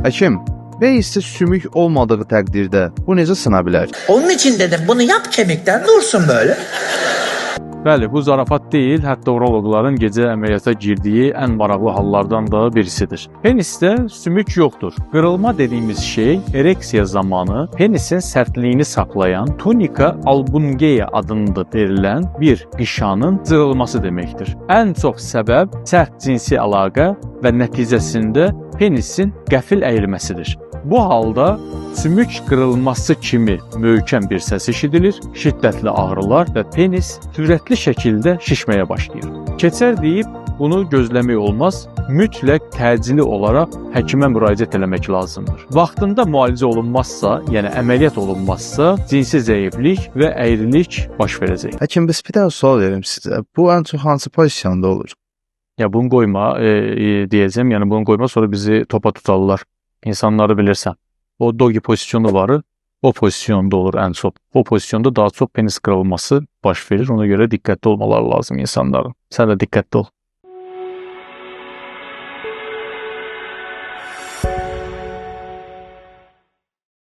Həkim, penisdə sümük olmadığı təqdirdə bu necə sına bilər? Onun için dedim bunu yap kemikten dursun böyle. Bəli, bu zarafat deyil, hətta uroloqların gecə əməliyyata girdiyi ən maraqlı hallardan da birisidir. Penisdə sümük yoxdur. Qırılma dediyimiz şey ereksiya zamanı penisin sərtliyini saxlayan tunica albungea adında verilən bir qişanın cırılması deməkdir. Ən çox səbəb sərt cinsi əlaqə və nəticəsində penisin qəfil əyilməsidir. Bu halda sümük qırılması kimi möhkəm bir səs eşidilir, şiddətli ağrılar və penis sürətli şəkildə şişməyə başlayır. Keçər deyib bunu gözləmək olmaz, mütləq təcili olaraq həkimə müraciət eləmək lazımdır. Vaxtında müalicə olunmazsa, yəni əməliyyat olunmazsa, cinsi zəiflik və əyrilik baş verəcək. Həkim, bəs bir dənə sual verim sizə. Bu ən çox hansı pozisyonda olur? Ya bunu qoyma deyəcəm, yəni bunu qoyma, sonra bizi topa tutarlar. İnsanları bilirsən. O doggy pozisyonu var, o pozisyonda olur ən çox. O pozisyonda daha çox penis qırılması baş verir. Ona görə diqqətli olmaları lazım insanların. Sən də diqqətli ol.